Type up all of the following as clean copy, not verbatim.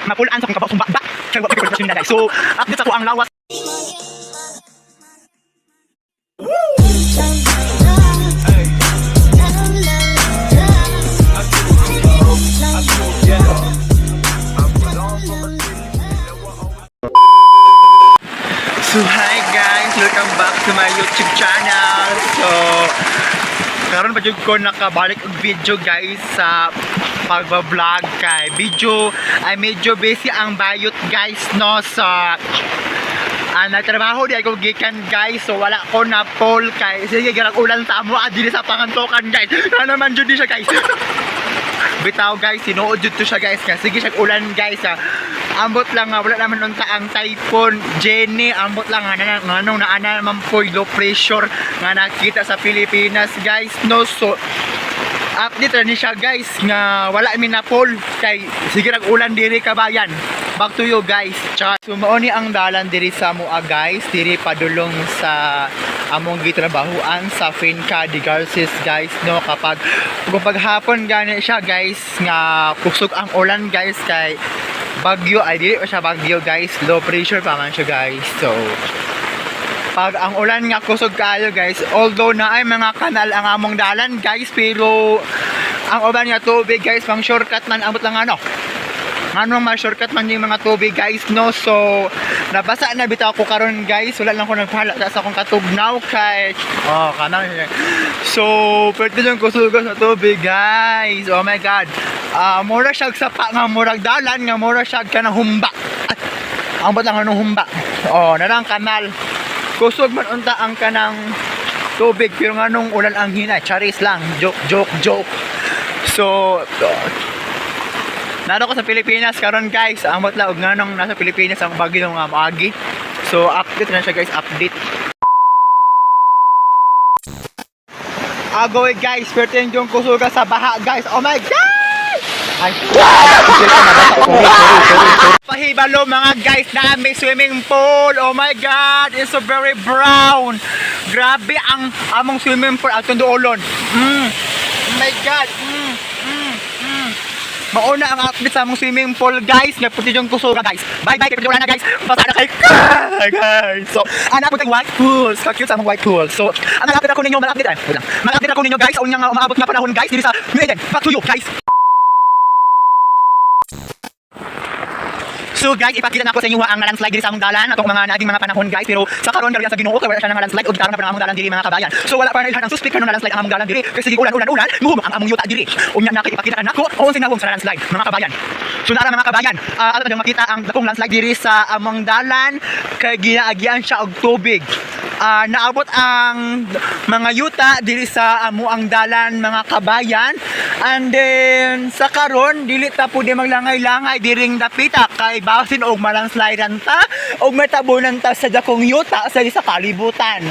Mapulaan sa akong kabaw ba. Kay wa ko na, guys. So, update sa ko ang lawas. So hi guys, welcome back to my YouTube channel. So karon pa jud ko nakabalik og video, guys, sa pagba-vlog kay video ay medyo busy ang bayot, guys, no, sa nagtrabaho di ako gikan, guys, so wala ko na poll kay sige garag ulan sa amo dili sa Pangantukan, guys. Ano naman jud di siya, guys. Bitaw, guys, tinuod jud to siya, guys, kasi sige siya ulan, guys, ah. Ambot lang nga wala naman unta ang Typhoon Jenny, ambot lang nga na nganong naana naman po low pressure nga nakita sa Pilipinas, guys, no. So update ra ni siya, guys, nga wala mi na poll kay sige rag ulan diri, kabayan. Back to you guys. Tsaka, so mao ni ang dalan diri sa mua, guys, diri padulong sa among gitrabahuan sa Finca de Garces, guys, no. Kapag kung paghapon gani siya, guys, nga kusog ang ulan, guys, kay bagyo ay dili pa siya bagyo, guys, low pressure pa man siya, guys. So pag ang ulan nga kusog kaayo, guys, although na ay mga kanal ang among dalan, guys, pero ang uban nga tubig, guys, pang shortcut man. Ambot lang ano nganong ma shortcut man yung mga tubig, guys, no. So nabasa na bitaw ko karon, guys. Wala lang ko nagpahala sa akong katugnaw kay oh kanang. So pwede yung kusugan sa tubig, guys. Oh my God. Ah, mura siya sapa nga murag dalan nga mura siya kanang humba. Ay, ambot lang anong humba. Oh, narang kanal, kusog man unta ang kanang tubig, pero nganong ulan ang hina. Charis lang, joke, joke, joke. So naro ko sa Pilipinas karon, guys. Amot lang og nganong nasa Pilipinas ang bagyo nga moagi. So update na siya, guys, update. Agoy, guys, pero yung kusuga sa baha, guys. Oh my God! Ay, sorry, sorry, sorry. Pahibalo mga guys na may swimming pool. Oh my God, it's so very brown. Grabe ang among swimming pool atong duolon. Oh my God. Mauna ang update sa among swimming pool, guys. Nga puti yung kusuga, guys. Bye bye kay wala na, guys. Basta na kay guys. So, anak ko white pools. Ka-cute sa among white pool. So, ang update ako ninyo, mag-update ay. Wait lang. Mag-update ako ninyo, guys. Unya nga umaabot nga panahon, guys, diri sa New Eden. Back to you guys. So guys, ipakita na ako sa inyo ang landslide diri sa among dalan atong mga naging mga panahon, guys, pero sa karon karon sa Ginoo kay wala siya nang landslide ug karon na pa ang among dalan diri, mga kabayan. So wala pa na ilhan ang suspect karon na landslide ang among dalan diri kasi sige ulan ulan ulan muhum ang among yuta diri. Unya na kay ipakita na nako o sinahong sa landslide, mga kabayan. So nara, mga kabayan, ato na makita ang dakong landslide diri sa among dalan kay ginaagian siya og tubig. Naabot ang mga yuta diri sa amo ang dalan, mga kabayan, and then sa karon dili ta pud maglangay-langay diring dapita kay basin og malandslidean ta og matabunan ta sa dakong yuta sa sa kalibutan.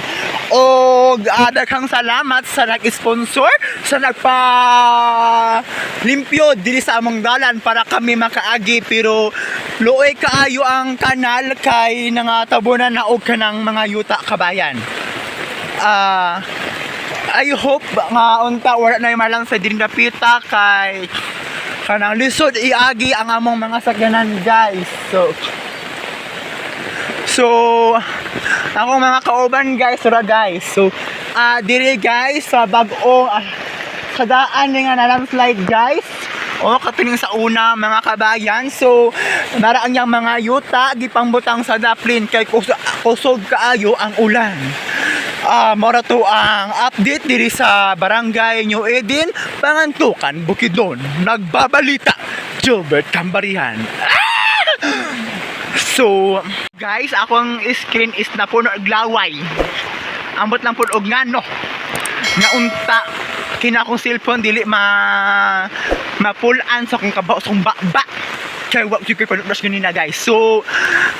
Og daghang salamat sa nag-sponsor sa nagpa limpyo diri sa among dalan para kami makaagi, pero luoy kaayo ang kanal kay nangatabunan na og kanang mga yuta, kabayan. I hope nga unta wala na yung malang sa diri dapita kay kanang lisod iagi ang among mga sakyanan, guys. So akong mga kauban, guys, ra, guys. So diri, guys, sa bag-o sa daan ni nga na landslide, guys. O katuning sa una, mga kabayan. So nara ang yang mga yuta gipangbutang sa daplin kay kusog, kusog kaayo ang ulan. Mora to ang update diri sa Barangay New Eden, Pangantukan, Bukidnon. Nagbabalita, Gilbert Cambarihan. So, guys, akong screen is napuno og laway. Ambot lang pud og ngano. Nga unta kina akong cellphone dili ma mapulan sa akong kabaw sa akong ba. Kay wa jud koy panudas ganina, guys. So,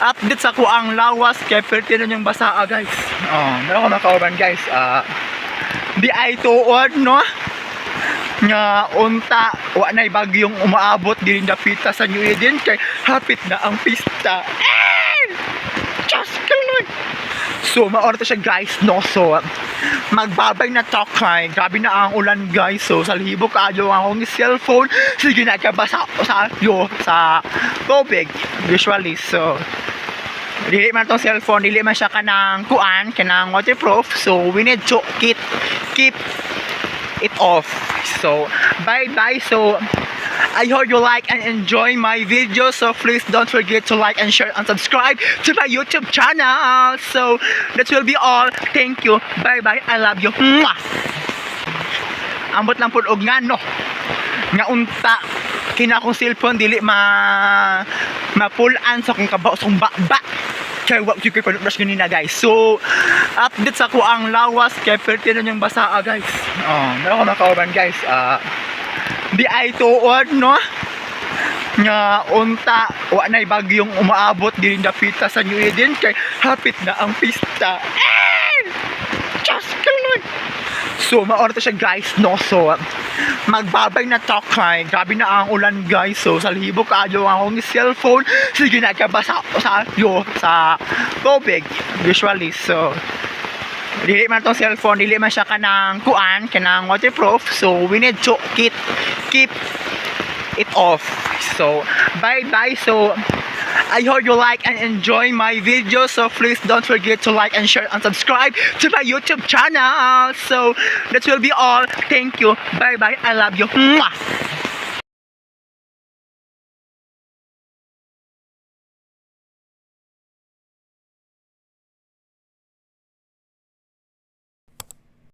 update sa ko ang lawas kay perti na niyang basa, guys. Oh, meron ko mga kauban, guys. Di ay tuod, no, nga unta wa nay bagyong umaabot diri dapita sa New Eden kay hapit na ang pista. Eh! Diyos ka Lord! So, mao to siya, guys, no? So, magbabay na ta kay grabe na ang ulan, guys. So, salhibo kaayo ang akong cellphone. Sige na kabasa sa yo sa tubig usually. So, dili man tong cellphone, dili man siya kanang kuan, kanang waterproof. So, we need to keep it off. So, bye-bye. So, I hope you like and enjoy my video. So, please don't forget to like and share and subscribe to my YouTube channel. So, that will be all. Thank you. Bye-bye. I love you. Mwah! Ambot lang pud og nga no nga unta kina akong cellphone dili ma mapulan sa akong kabaw, sa akong baba kay wa jud koy brush ganina, guys. So update sa ko ang lawas kay perti na niyang basaa, guys. Oh, meron ko makauban, guys. Ah, di ay tuod no nga unta wa nay bagyong umaabot diri dapita sa New Eden kay hapit na ang pista. Eh! Diyos ko Lord! So, mao to siya, guys, no? So, magbabay na ta kay grabe na ang ulan, guys. So, salhibo kaayo ang akong cellphone. Sige na kabasa sa yo sa tubig usually. So, dili man tong cellphone, dili man siya kanang kuan, kanang waterproof. So, we need to keep it off. So, bye-bye. So, I hope you like and enjoy my video. So, please don't forget to like and share and subscribe to my YouTube channel. So, that will be all. Thank you. Bye-bye. I love you. Mwah!